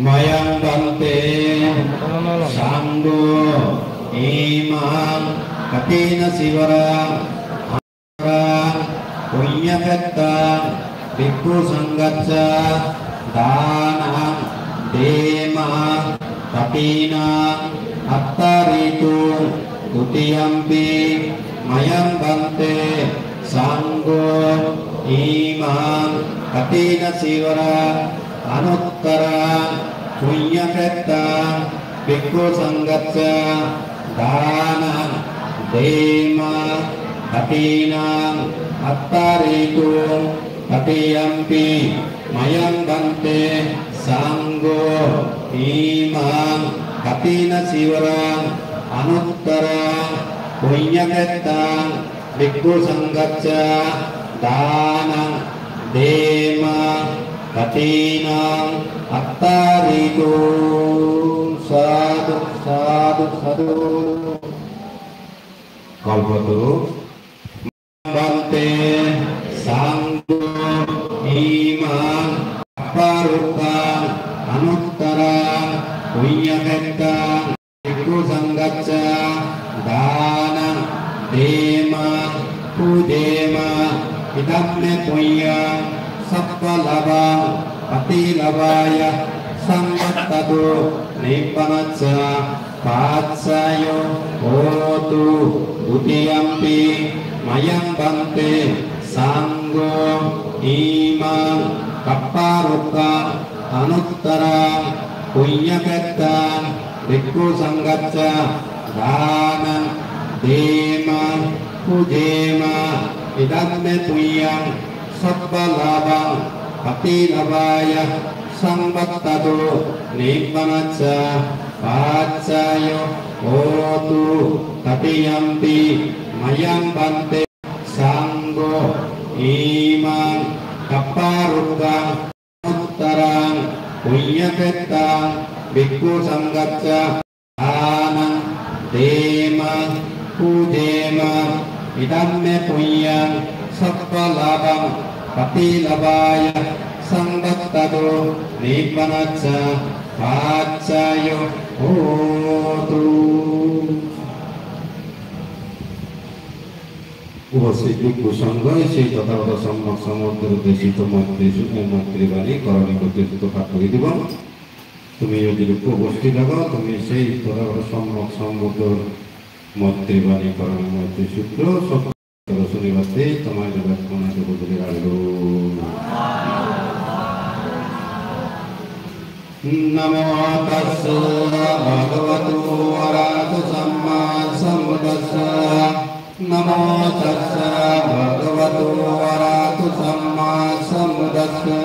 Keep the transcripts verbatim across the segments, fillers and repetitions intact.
Mayaṃ bhante saṅgho imaṃ kaṭhinasīvaraṃ anuttaraṃ puññakkhettaṃ bhikkhusaṅghassa dānaṃ dema kaṭhinaṃ attārituṃ. Dutiyampi mayaṃ bhante saṅgho imaṃ kaṭhinasīvaraṃ anuttaraṃ puññakkhettaṃ bhikkhusaṅghassa dānaṃ dema kaṭhinaṃ attārituṃ. Tatiyampi mayaṃ bhante saṅgho imaṃ kaṭhinasīvaraṃ anuttaraṃ puññakkhettaṃ bhikkhusaṅghassa dānaṃ dema kaṭhinaṃ attārituṃ. Sādhu, sādhu, sādhu. Kalpataru. Bhante saṅgho imaṃ kapparukkhaṃ anuttaraṃ puññakkhettaṃ bhikkhusaṅghassa dānaṃ dema pūjema. Idam me puññaṃ sabbalābhaṃ paṭilabhāya saṃvattatu nibbānassa paccayo hotu. Dutiyampi mayaṃ bhante saṅgho imaṃ kapparukkhaṃ anuttaraṃ puññakkhettaṃ bhikkhusaṅghassa dānaṃ dema pūjema. Idam me puññaṃ sabbalābhaṃ paṭilabhāya saṃvattatu nibbānassa paccayo hotu. Tatiyampi mayaṃ bhante saṅgho imaṃ kapparukkhaṃ anuttaraṃ puññakkhettaṃ bhikkhusaṅghassa dānaṃ dema pūjema. Idam me puññaṃ sabbalābhaṃ paṭilabhāya saṃvattatu nibbānassa paccayo hotu. Uposthit bhikkhu songhoi sei Tothagoto Sammak Sambuddhor desito moitri su-, eh, moitri bani koroniyo moitri sutro path gori dibo. Tumi jodi uposthit thago, tumi sei Tothagoto Sammak Sambuddhor moitri bani koroniyo moitri sutro sotto sunibatte tomar jodi mone jodi raglo. Namo tassa bhagavato arahato sammāsambuddhassa. Namo tassa bhagavato arahato sammāsambuddhassa.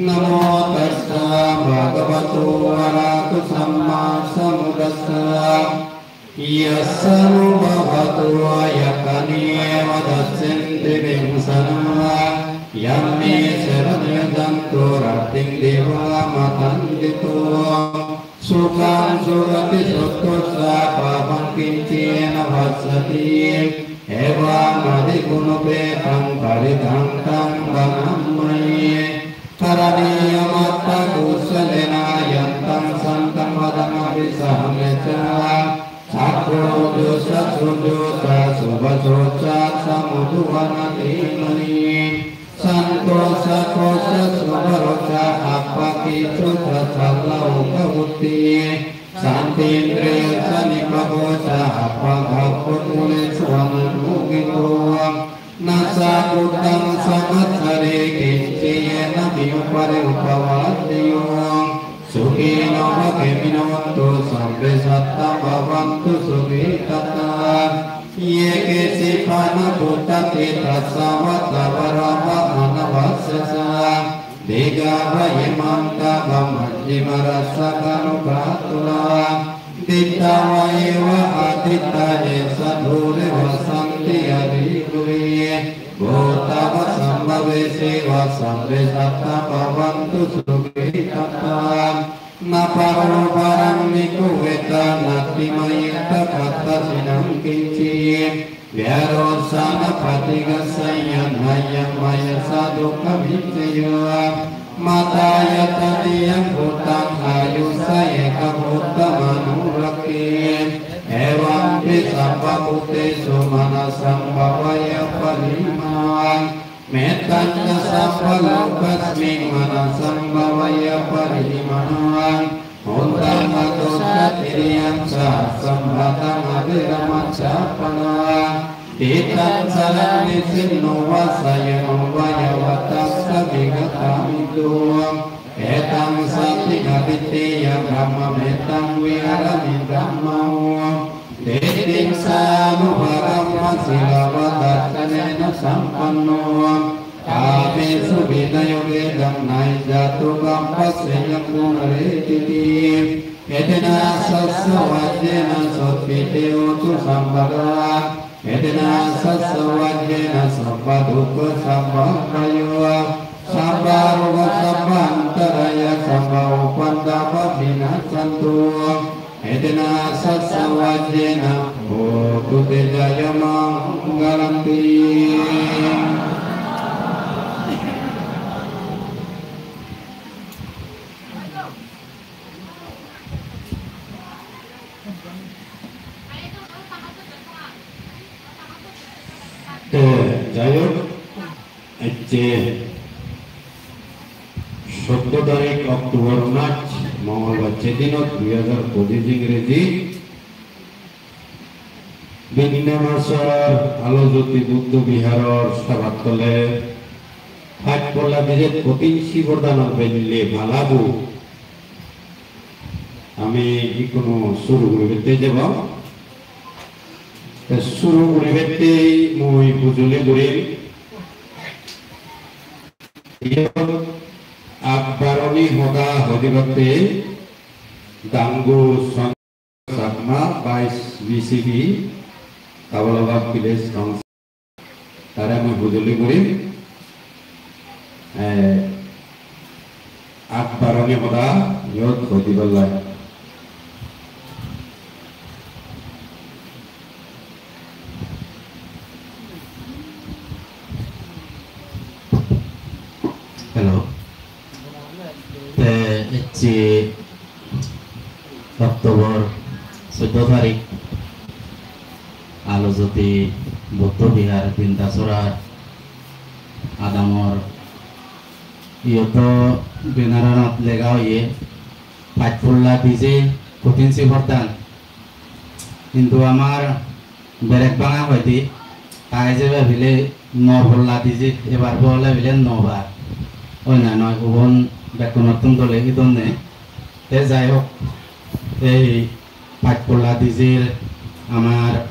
Namo tassa bhagavato arahato sammāsambuddhassa. Yassānubhāvato yakkhāni eva dassenti bhiṃsanā. Yaṃ me saraṇaṃ yaṃ jantu rattiṃ dvāraṃ atantīti. Sukhaṃ supati sutthassa pāpaṃ kiñci na passati. Evamādiguṇūpetaṃ parittaṃ taṃ bhaṇāma he. Karaṇīyamatthakusalena yantaṃ santaṃ padaṃ abhisamecca. Sakko ujū ca suhujū ca subhāsū cassa mudu anatimānī. Santo sakko ca subharo ca appakicco ca sallahukavutti. Santindriyo ca nipako ca appagabbho kulesu ananugiddho. Na ca khuddaṃ samācare kiñci yena me upare upavadeyyuṃ. Sukhino vā khemino hontu sabbe sattā bhavantu sukhitattā. Ye keci pāṇabhūtatthi tasā vā thāvarā vā anavasesā. Dīghā vā ye mahantā vā majjhimā rassakā aṇukathūlā. Diṭṭhā vā ye vā adiṭṭhā ye ca dūre vasanti adhigūhe. Bhūtā vā sambhavesī vā sabbe sattā bhavantu sukhitattā. Na paro paraṃ nikubbetha nātimaññetha katthaci naṃ kiñci. Byārosanā paṭighasaññā nāññamaññassa dukkhamiccheyya. Matayataniyaṃ bhūtaṃ āyusā ekaputtamanurakkhe. Evampi sabbabhūtesu mānasaṃ bhāvaye aparimāṇaṃ. Mettañca sabbalokasmiṃ mānasaṃ bhāvaye aparimāṇaṃ. Uddhaṃ adho ca tiriyaṃ ca asambādhaṃ averaṃ abyāpadaṃ. Tiṭṭhaṃ caraṃ nisinno vā sayano vā yāvatassa vigatamiddho. Etaṃ satiṃ adhiṭṭheyya brahmametaṃ vihāramidhamāhu. Diṭṭhiṃ ca anupagamma sīlavā dassanena sampanno. Kāmesu vinayo gedhaṃ na hi jātu gabbhaseyyaṃ punaretīti. Etena saccavajjena sotthi te hotu sabbadā. Etena saccavajjena sabbadukkhā sabbabhayā sabbarogā sabbantarāyā sabbupaddavā vinassantu. Etena saccavajjena hotu te jayamaṅgalanti. Te jai hok, ecche soddo tarik October mas, Mongolbar se dinot dui hajar pojis Ingreji, Binne masor Alojyoti Buddho Viharor sabattole pach polla dijet kothin sibor danor belle palabu. Ami ikkunu suru guribatte jebong. Te suru guribatte mui hujuli gurim. Iyot Akbaroni hoda hodibatte Dangu Chakma, Vice V C P, Tabulabag Village Council, tare mui hujuli gurim, eh, Akbaroni hoda iyot hoi dibar lai. Hello. Te ecche October soddo tarik Alojyoti Buddho Vihar Bindasora adamor, iyot do banner-anot lega oye, pach polla dije kothin sibor dan. Hintu amar berek banga hoide, ta ijebe bile no polla dije, ebar bo ole bile no bar. Oi na noi, ubon bekkunottun dole idonne. Te jai hok, ei pach polla dijer amar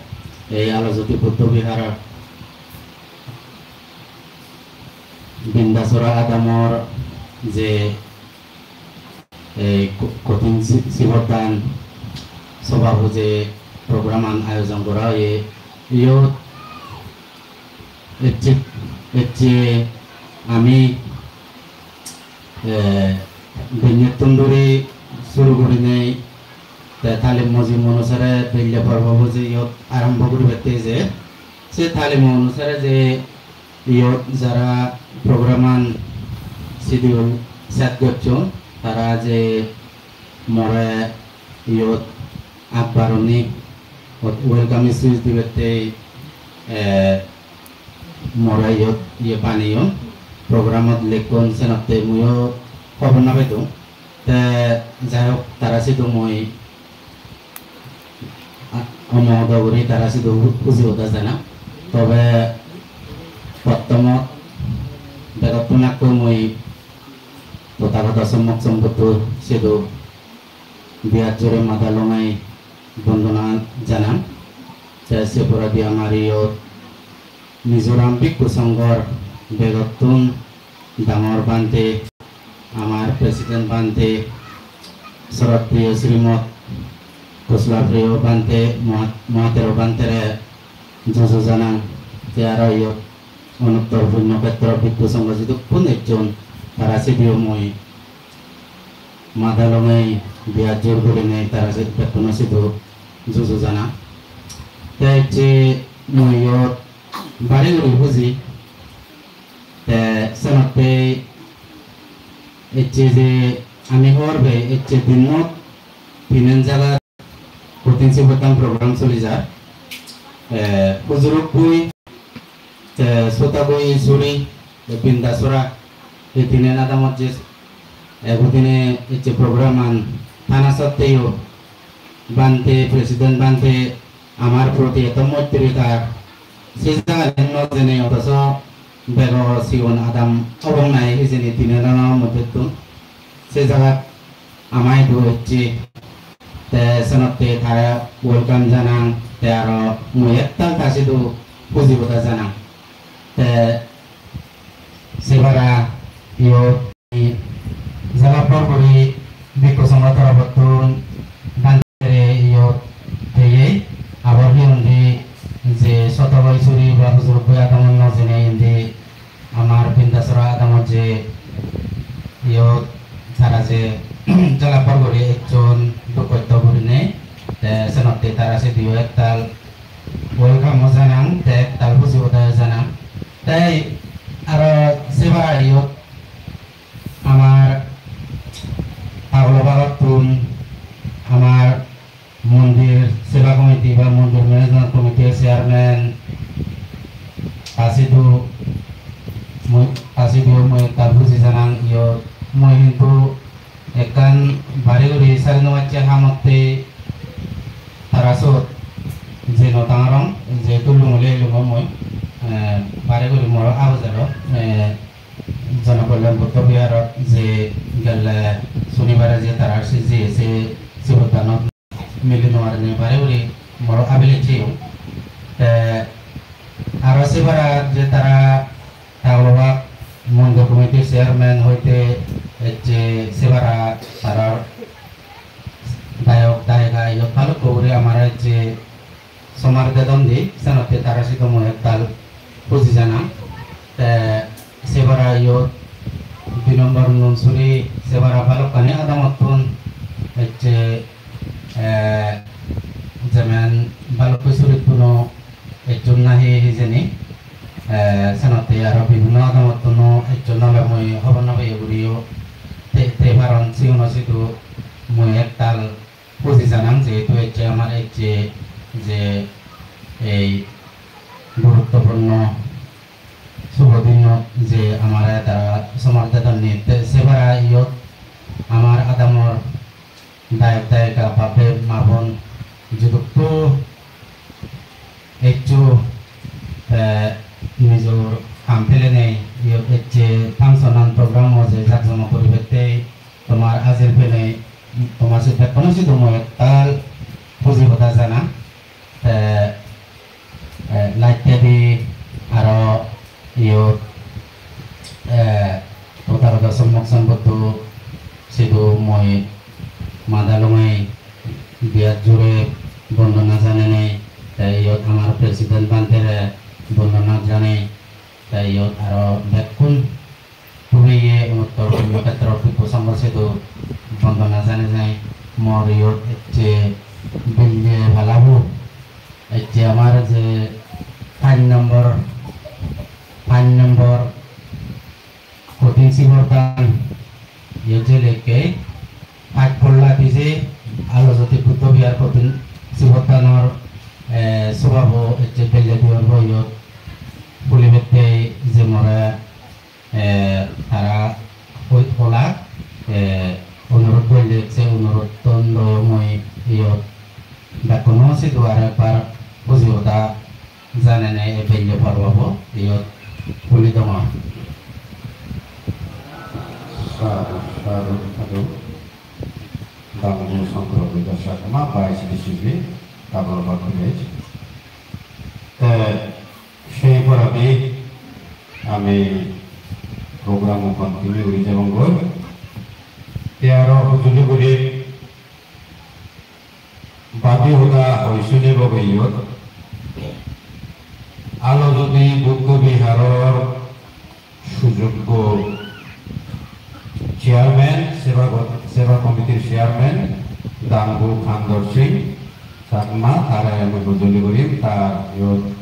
ei Alojyoti Buddho Viharor Bindasora adamor je ei ko-, kothin si-, sibor dan sobabo je program an ayojon gora oye, iyot ecche, ecche ami, eh, dinnettun dhuri suru gurinei, te talim mojim onusare belle porbo boje iyot arombo guribatte je, se talim onusare je iyot jara program an schedule set gocchon, tara je more iyot Akbaroni welcome speech dibatte, eh, more iyot iye baneyon, program ot lekkon, senotte muiyo hobor no pedung. Te jai hok, tara sidu mui, a, omohodo guri tara sidu hu-, huji hoda janang. Tobe pottomot begottun akke mui Tothagoto Sommok Sombuddho sidu di at jure mada longai bondona janang. Te se poredi amar iyot Mizoram Bhikkhu Songhor begottun dangor bhante, amar President bhante, Sroddheyo Srimot Kusla Priyo bhante, Moha-, Mohatero bhantere juju janang. Te aro iyot Onuttor Punyokhetro Bhikkhu Songho jidukkun ejjon, tara sidiyo mui mada longai di at jur gurinei tara se bekkuno sidu juju janang. Te ecche mui iyot bari guri huji. Te senotte Ecche je ami hobor pei, ecche dinnot tinen jagat Kothin Sibor Dan program soli jar. Eh, Hujuruk Bui, te Sotagoi Suri, te Bindasora, ei tinen adamot je, eh, Kothin-e ecche program an thana sotteyo Bhante, President Bhante amar proti eto moitri tar, se jagat no jene, otoso bego sigon adam obong nahi hijeni tinen adamor moddettun. Se jagat ama idu ecche, te senotte tare welcome janang, te aro mui ektal ta sidu huji hoda janang. Te sebara iyot jala por guri bhikkhu songho torobottun Bhantere iyot peyei, abar hi undi je Sotogoi Suri ba Hujuruk Bui adamot no jene indi amar Bindasora adamot je iyot tara je jala por guri ecchon duk hosto gurinei, te senotte tara sidiyo ektal welcome-o janang, te ektal huji hoda janang. Te aro sebara iyot amar Tagolo Bagottun amar mondir seba committee ba mondir management committee chairman, ta sidu mui, ta sidu mui ektal huji janang. Iyot mui hintu ekkan bari guri sari no pacche hamotte tara sot je no tangorong, jehetu lungole elungo mui, eh, bari guri moro abo jalo, eh, Jonokolyan Buddho Viharot je gelle sunibare je tarar se je se sibot danot mili no parinei bari guri moro abilecche iyong. Te aro sebara je tara Tagolobag mondir committee chairman hoite ecche sebara tarar dayok dayika iyot balukko guri amare ecche somar dedon di, senotte tara sidu mui ektal huji janang. Te sebara iyot dui nombor Nunsuri sebara balokkani adamottun ecche, eh, jemen balukko surittuno ecchon nahi hijeni, eh, senotte aro bibhinno adamottuno ecchon ole mui hobor no peye guriyo te, te paron, siguno sidu mui ektal huji janang, jehetu ecche amar ecche je ei guruttopurno subo dinnot je amare tara somar dedonni, te sebara iyot amar adamor dayok dayika, bap bhei, ma bon, jidukko eccho, te nijor ham pelenei iyot ecche function an program o je jak jomok guribatte tomar ajil penei, tomar se bekkuno sidu mui ektal huji hoda janang. Te, eh, lastedi aro iyot, eh, Tothagoto Sommok Sombuddho sidu mui mada lungei biyat jure bondona janenei, te iyot amar President Bhantere bondona janei, te iyot aro bekkun Tumi ye Unuttor Punyokhetro Bhikkhu Songho sidu bondona janei jai, mor iyot ecche belle palabo, ecche amar je pach nombor, pach nombor Kothin Sibor Dan, iyot je lekke pach polla dije Alojyoti Buddho Vihar Kothin Sibor Danor, eh, sobabo ecche belle diyor bo iyot puli bettei je more eh, tara hoi-, hola, eh, onurot golle, se onurottun do mui iyot bekkuno sidu aro ekbar huji hoda janenei ei belle porbobo iyot huli dongor. Sadhu, sadhu, sadhu. Dangu Sangkara Buddha Chakma, Vice D C P, Tagolobag Village. Te Sei poredi ami program-o continue guri jebongoi. Te aro hujuli guri babi hoda hoi sunibo iyot. Alojyoti Buddho Viharor sujoggo chairman, seba, seba committee-r chairman, Dangu Khandor Singh Chakma, tare ami hujuli gurim, tar iyot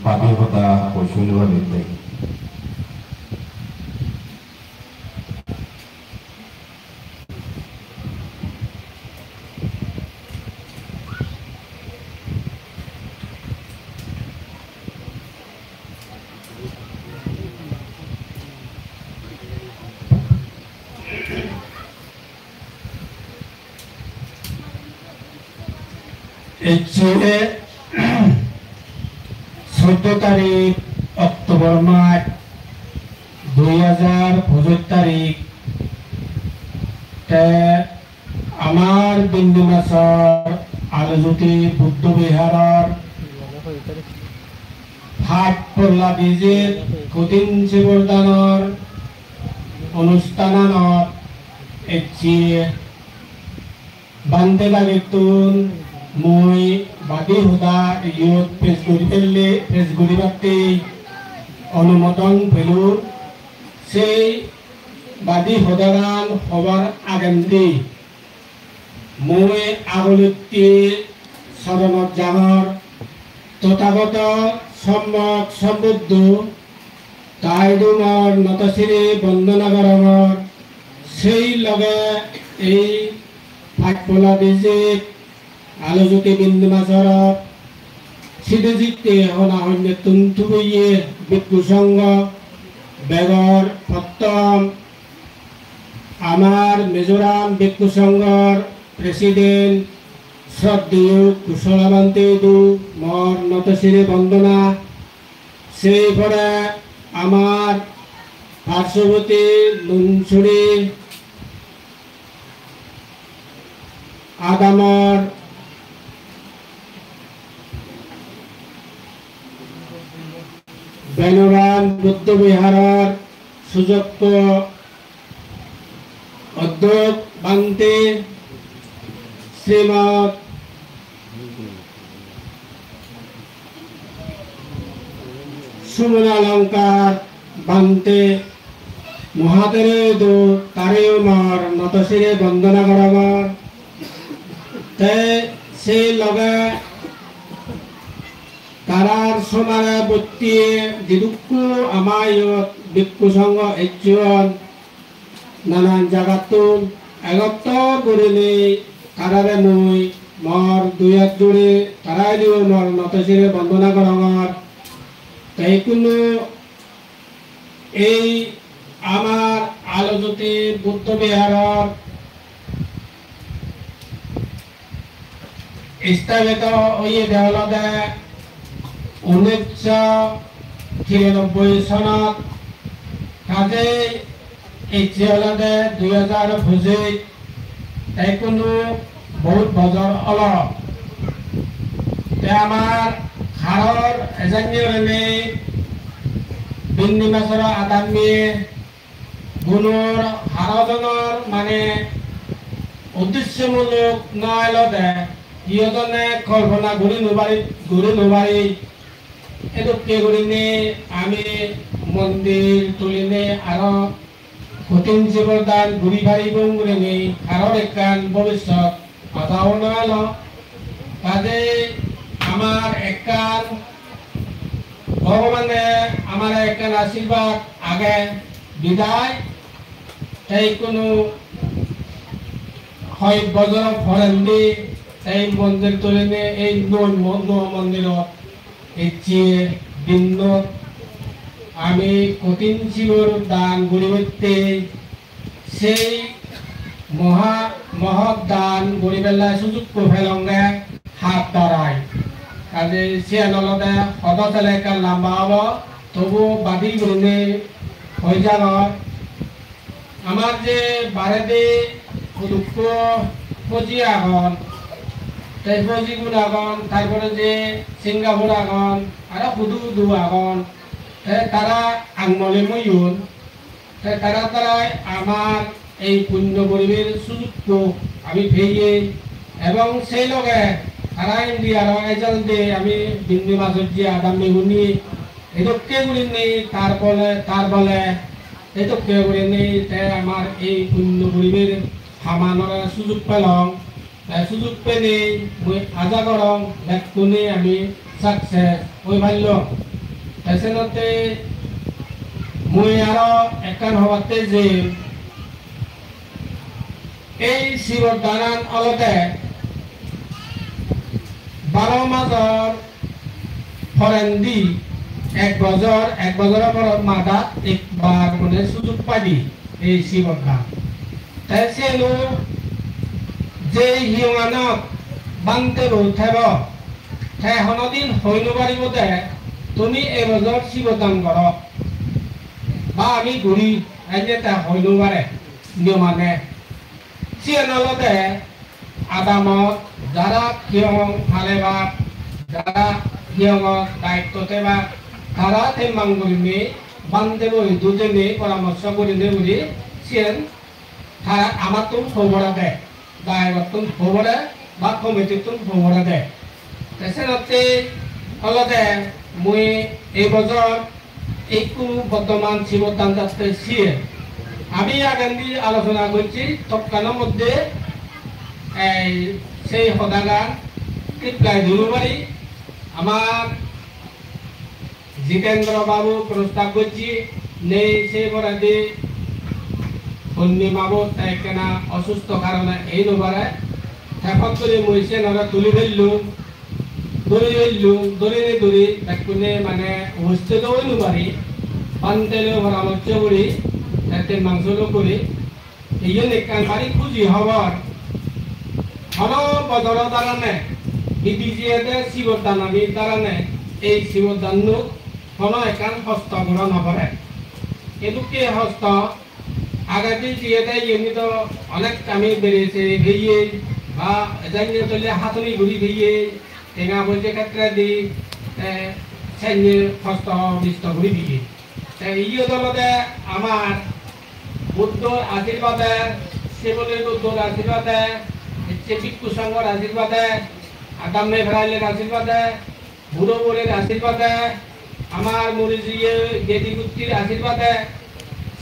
babi hoda hoi sunibo ditte. Ecche soddo tarik October mas dui hajar pojoj tarik, te amar Bindimasor Alojyoti Buddho Viharor pach polla dijir kothin sibor danor onusthananot ecche bhante dagittun mui badi hoda iyot pej guri pelle, pej guribatte onumodon pelung. Sei badi hodagan hobar agendi mui agolotte soronot jangor, Tothagoto Sommok Sombuddho, tai idu mor noto sire bondona gorongor. Sei loge ei pach polla dijir Alojyoti Bindimasorot side jitte hona honnettun tubeye bhikkhu songho, begor pottom amar Mizoram Bhikkhu Songhor President, sroddheyo Kusola Bhante idu mor noto sire bondona. Sei pore amar parshoboti Nunsuri adamor Benoban Buddho Viharor sujokto Odhyok Bhante Srimot Sumonalongkar Bhante Mohathero idu, tareyo mor noto sire bondona gorongor. Te sei loge tarar somare bottiye jidukku ama iyot bhikkhu songho ecchon, nanan jagattun egottor gurinei tarare mui mor dui at juri tara idu mor noto sire bondona gorongor. Te ikkunu ei amar Alojyoti Buddho Viharor Isthapito oyede olode unnisso tiranoboi sonot, hajei ecche olode dui hajar pojoj, te ikkunu bohut bojor olo. Te amar haror ejanni olenei Bindimasoro adamme gunor haro jonor mane uddeshyomulok no elode, iyot one kolpona guri no pari, guri no pari. Edokke gurinei ami mondir tulinei aro kothin sibor dan guri paribong gurinei haror ekkan bobissot bada hona elo. Kajei amar ekkan Bhogobane amare ekkan ashirbad age bidai, te ikkunu hoyek bojor porendi ei mondir tulinei ei nuo mo-, nuo mondirot ecche dinnot ami kothin sibor dan guribatte sei moha-, mohot dan guribellai sujukko pelonge hat darai. Kajei siyan olode hodo sele ekkan lamba obo, tobu badi gurinei hoi jangor. Amar je baredi hudukko phoji agon, te phojigun agon, tar pore je Singapore agon, aro hudu hudu agon, te tara angmole moyon. Te tara tarai amar ei punyo guribar sujukko ami peye, ebong sei loge tara indi aro ejelde ami Bindimasot je adammegune edokke gurinei tar bole, tar bole edokke gurinei te amar ei punyo guribar hamanore sujug pelong. Te sujug penei mui aja gorong bekkune ami success oi pallong. Te senotte mui aro ekkan hobatte je ei sibor danan olode baro major porendi ek bojor, ek bojoro porot madat ekbar mane sujug padi ei sibor dan. Te siyeno jei hiyonganot bhante bo thebo, te honodin hoi no paribo de, "Tumi ei bojor sibor dan goro, ba ami guri," enne te hoi no pare niyom ane. Siyen olode adamot jara hiyongot palebak, jara hiyongot daitto tebak, tara temmang gurinei bhante bo idu jenei poramorso gurinei guri siyen tara amattun hoborede, dayogottun hobore ba committee-tun hoborede. Te senotte olode mui ei bojor ekku bortoman sibor dan jatte siye. Ami agendi alochona gocchi tokkano moddhe, ei sei hodagan reply di no pari. Amar Jitendra babu prostab gocchi nei, sei poredi Purnima bo te ekkena osusto karone ei no pare. Te phot guri mui siyenore tuli pellung, duri pellung, durinei duri bekkune mane ubosthit oi no pari. Bhante loi poramorso guri, te tin mangso lok guri, iyen ekkan bari huji hobor. Hono bojoro darane, bidijiyede sibor danani darane, ei sibor dannot hono ekkan hosto gora no pore. Edokke hosto agedi jiyede iyeni do onek ami bere sere peye ba ejanne tole hasoni guri peye, tenga poije khetredi, eh, senne hosto bisto guri peye. Te iyot olode amar Buddhor ashirbade, Siboli Buddhor ashirbade, ecche Bhikkhu Sanghor ashirbade, Adamme Pherailer ashirbade, Buro Burir ashirbade, amar muri jiye Gedi Guttir ashirbade,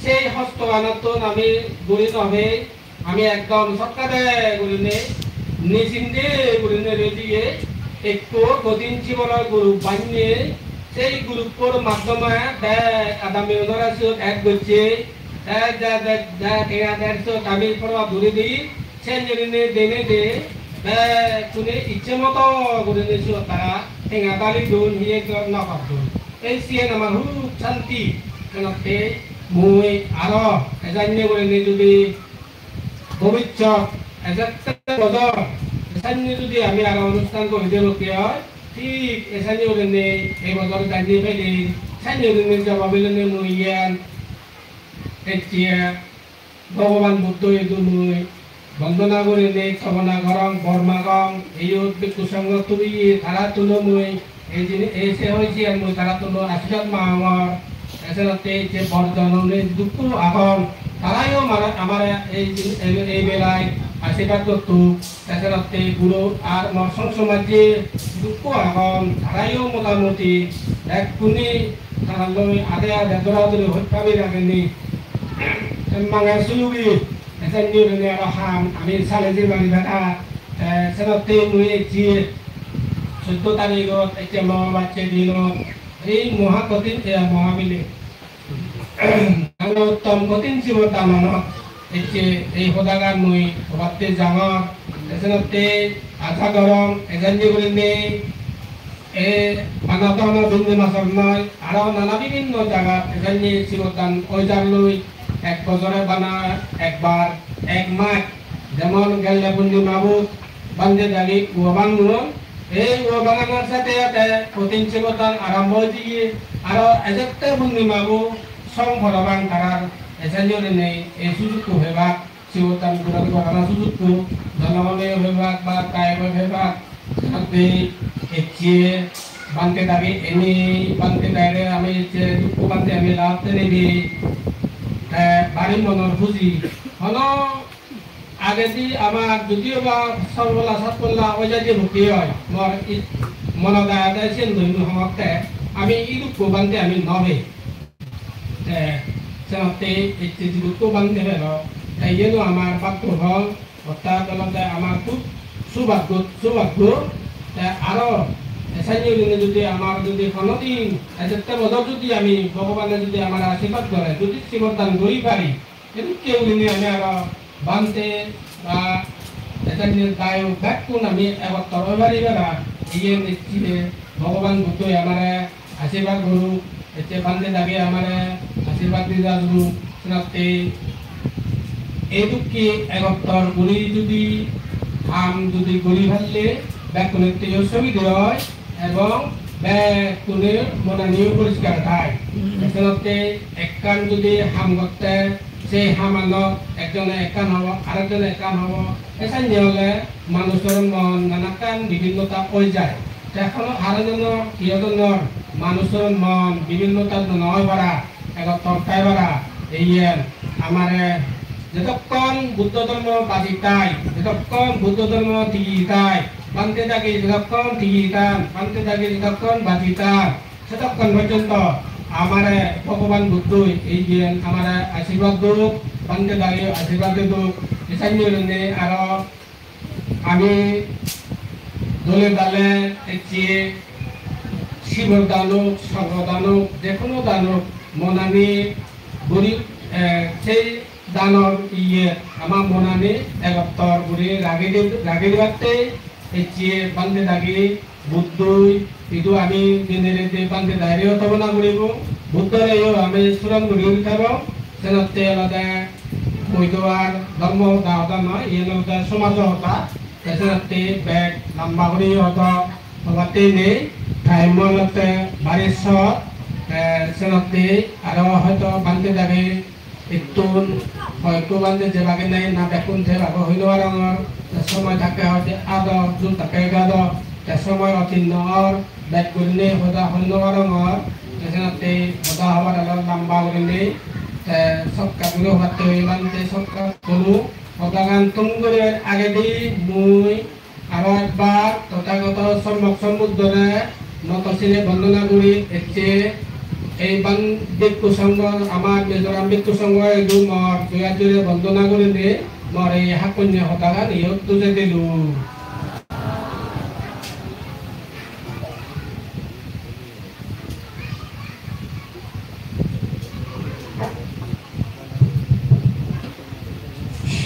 sei hosto anottun ami guri no pei, ami ekdom sokkade gurinei, nisinde gurinei rediye, ekko kothin siboror group banney, sei group-or maddhome bek adami onore siyot add gocche, te je, je, je tenga der siyot ami forward guri di, sen gurinei denei de, bekkune icche moto gurinei siyot tara tenga dali don, hiye no gor don. Ei siyen amar hub santi, senotte mui aro ejanne gurinei judi bobissot ejette bojor sanne judi ami aro onusthan guri debatte oi, thik esanne gurinei ei bojor janye pele, sanne gurinei joba bilinei mui iyan ecche Bhogoban Buddho idu mui bondona gurinei tomona gorong, bor magong, eyot Bhikkhu Sangho tuli tara tulo mui Ei jini-, ei se hoi siyan mui tara tulo ashirbad mangor. Te senotte ei je borjon onei dukko agon, tarayo mane amare ei jin-, ei, ei belai ashirbad gotto. Te senotte guro ar mor song somajje dukko agon, tarayo motamoti bekkune taralloi ade ade dora dori hoi pabi rageni. Te mangan sulugi, te sen nirone aro ham, ami sale jebani beda. Te senotte mui ecche soddo tarigot ecche Mongolbacche dinot ei moha kothin, eh, moha bile. Nalottom kothin sibor dananot ecche ei hodagan mui hobatte jangor. Te senotte aja gorong ejanni gurinei e bana dono bindi masor noi, aro nana bibinno jagat ejanni sibor dan oi jar loi ek bojore bana ekbar ek mach, jemon gelle purnimabot bhante dagi uo bangon. Ei uo banganor sate sate kothin sibor dan arambo oi jiye. Aro ejette purnimabo song parapang tarar ejanni gurinei ei sujukko pebak, sibor dan gora-, gorana sujukko, jonogone pebak ba gayok pebak, senotte ecche bhante dagi eni, bhante dagire ami ecche dukko bhante ami lab tenei di, te bari monor huji. Hono agedi amar judioba sorbola satbola oi jai de bukke oi, mor i-, monot agede siyen doi mui hongotte, ami idukko bhante ami no pei. Te senotte ecche jidukko bhante pelo, te iyeno amar bhaggo phol, orthat olode amar hub subhaggo, subhaggo. Te aro esanne gurinei judi amar judi honodin ejette bojor judi ami Bhogobane judi amar ashirbad gore, judi sibor dan guri pari, edokke gurinei ami aro bhante ba ejanni dayok bekkun ami egottor oi pari para, iyen ecche Bhogoban Buddhoi amare ashirbad goruk, ecche bhante dagi amare ashirbad di jaduk, senotte edokke egottor guri judi ham judi guri palle, Bekkunotteyo subide oi ebong bekkunor monaniyo poriskar thai. Esenotte ekkan judi ham gotte, se hamanot ekjone ekkan hobo, arekjone ekkan hobo. Esenne ole manujor mon nanakkan bibhinnota oi jai. Te hono haronor, hiyodonor manujor mon bibhinnota no oi para, egottor thai para, iyen amare jedokkon Buddho dhormo baji thai, jedokkon Buddho dhormo tigi thai, Bhante dagi jedokkon tigi than, Bhante dagi jedokkon baji than, sedokkon porjonto amare Bhogoban Buddhoi iyen amare ashirbad duk, Bhante dagi ashirbad duk, isanni gurinei aro ami dole dale ecche sibor dan ok, songho dan ok, je hono dan ok, monani guri, eh, sei danor iye ama monani egottor guri ragei di-, ragei dibatte ecche Bhante dagi Buddhoi idu ami dinei rede Bhante dagireyo tobona guribong, Buddhoreyo ami suron guri guri thebong, senotte olode mui do ar dhormo hoda hoda noi, iyen olode somajo hoda. Te senotte bek lamba guri hoda hobatte nei, time-o olode bari short, te senotte aro hoito Bhante dagi ittun hoyekko Bhante jebagoi nei, na bekkun thebagoi hoi no parongor, te somoy thakke hoide ado, jur thakke gado, te somoy otin no or, bek gurinei hoda hoi no parongor, te senotte hoda hobar aro lamba gurinei, te shortcut guri hobatte oi Bhante, shortcut guri hodagan thum guribar agedi mui aro ekbar Tothagoto Sommok Sombuddhore noto sine bondona guri ecche ei ban bhikkhu songho, amar Mizoram bhikkhu songho idu mor dui hat jure bondona gurinei mor ei hakkonye hodagan iyot tuje dilung.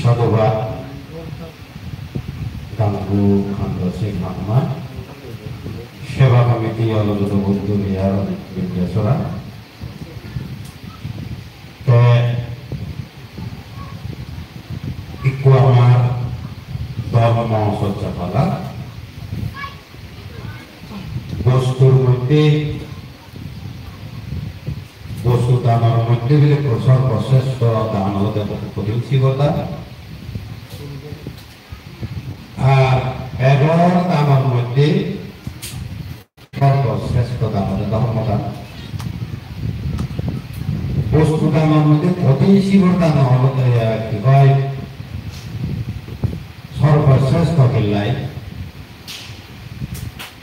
Sadhubad Gangu Khandasing Hangma, Seba Committee, Olojoto Bodhgaya, Bidyasora. Te ikko amar dhormo sojja pala. Bostur moddhe, bostu danor moddhe bile sorbo sreshto dan olode kothin sibor dan. Ar ebor danor moddhe sorbo sreshto dan olode dhormo dan. Bostu danor moddhe kothin sibor dan olode, eh, ki hoi, sorbo sreshto hillai.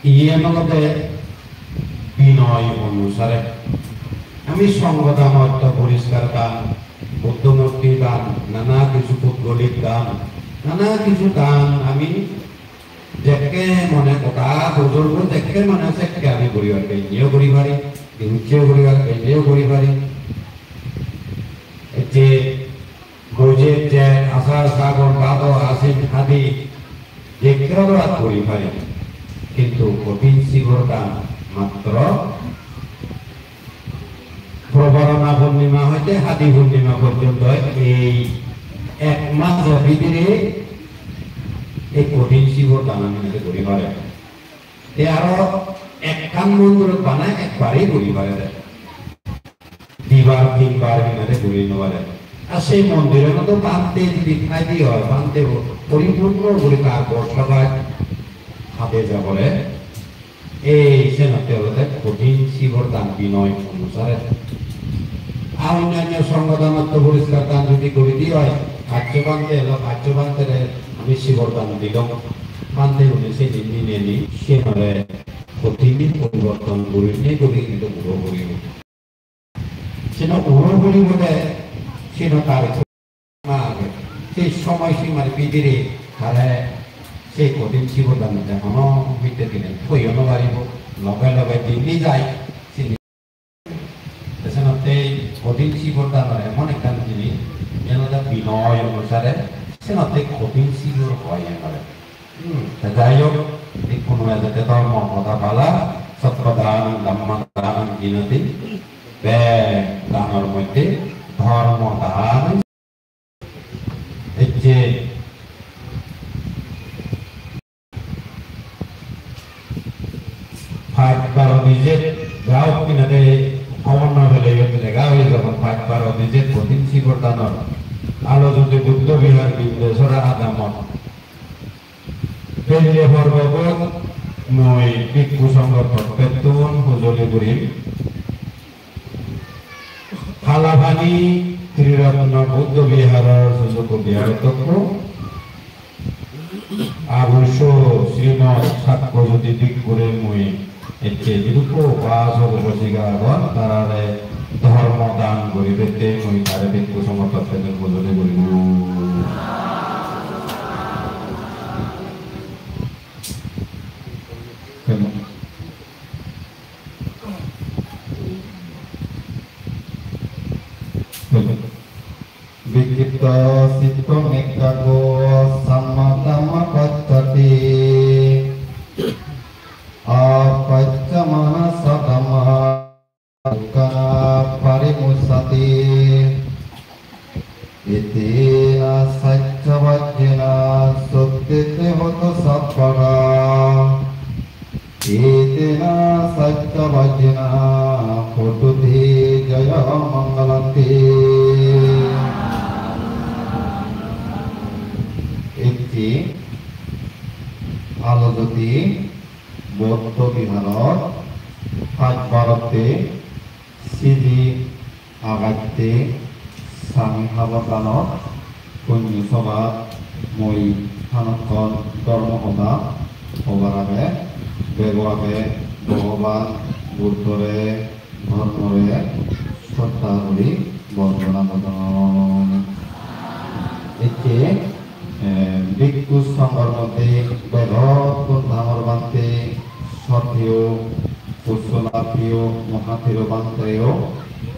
Iyen olode binoy onusare. Ami songho dan, otto poriskar dan, Buddho murti dan, nana kichu pudgolik dan, nana kichu dan ami jekke mone, goda bojorbo jekke mone sekke ami guribar benne guri pari, dinucche guribar benne guri pari. Ecche Boijek, Jek, Asar, Sagon, Bhado, Asin, Hadi, jekke odorat guri pari. Kintu kothin sibor dan matro Probarona Purnima hoite Hadi Purnima porjonto ei ek majo bidire ei kothin sibor dan ami guri pari. Te aro ekkan mondirot bana ekbare guri pare de. Dibar tinbar hinade guri no pare. Ar sei mondirano to bhante jodi thai di oi, bhante poripunno guri tar borsa baj hade ja pore. Ei senotte olode kothin sibor dan binoy onusare. Ar onnanno songho dan, otto poriskar dan jodi guri di oi, paccho bhante elo, paccho bhantere ami sibor dan dilong. Bhante gune seni nineni siyenore kothin poriborton gurinei guri hintu guro guri. Seno uro guri bode, seno tar ma age. Sei somoy simar bidire tare sei kothin sibor dan hono mitte dine thoiyo no paribo, loge loge dini jai. Sini Te senotte kothin sibor dan emon ekkan jinis, yen olode binoy onusare, senotte kothin sibor hoi emare. Hmm, te jai hok, ikkunu ejette dhormo hoda pala, sotto danang, dhamma danang, ginati, bek danor moddhe dhormo dan. Ecche, Gaok kinade hobor no pele iyot lega oye jokon pach baro nije kothin sibor danor alo jyoti Buddho Vihar Bindeswara adamot. Pelle porbobot mui bhikkhu songho toppettun hujoli gurim. Halapani Triratna Buddho Viharor sujoggo bihar odhokko, Abuso Srimot Sakyajyoti Bhikkhure mui ecche jidukko upasok upasika agon, tarare dhormo dan guribatte mui tare bhikkhu songho toppettun hujoli gurim. Vikkhippacitto nikago sammadhammapaccati. Apaccamanassa dhammā dukkhena parimuccati. Etena saccavajjena sotthi te hotu sabbadā. Etena saccavajjena hotu te jayamaṅgalanti. Ecche Alo Jyoti Bouddho Viharot pach barotte sidi agatte sami habor danot punyo sobhat mui hanokkon dhormo hoda hobar age, bego age Bhogoban Buddhore, dhormore sroddha guri bondona gojong. Ecche, eh, bhikkhu songhor moddhe begottun dangor bhante, sroddheyo Kussala Priyo Mahathero Bhantereyo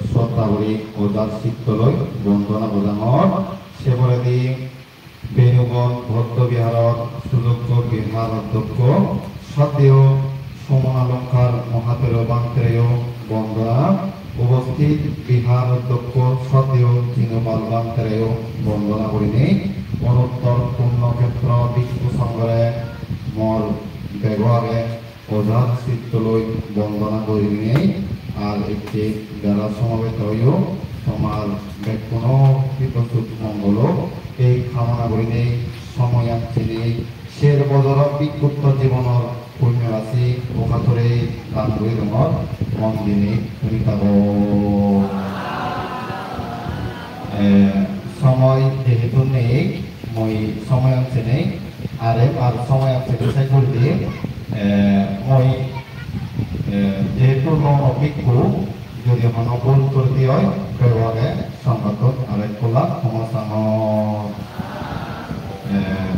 sroddha guri ojar sitto loi bondona gojangor. Se poredi Venugopan Bouddho Viharor sujoggo Vihar Odhyokko sroddheyo Sumonalongkar Mahathero Bhantereyo bondona, ubosthit Vihar Odhyokko sroddheyo Jinupal Bhantereyo bondona gurinei Onuttor Punyokhetro Bhikkhu Songhore mor bego age ojar sitto loi bondona gurinei, ar ecche jara somabeto oyo, tomar bekkunor hito suk mongol ok, ei kamona gurinei somoyan chinei ser bojoro bhikkhutto jibonor punyo rasi okatore dan guri dongor, mon dinei huni thago. Eh, somoy jehetu nei, mui somoyan chinei, are ar somoyan chinei sai guri di, eh, mui, eh, jehetu nuo bhikkhu, jodi hono bhul truti oi, bego age songhottun arekkola khomo sangor. Eh,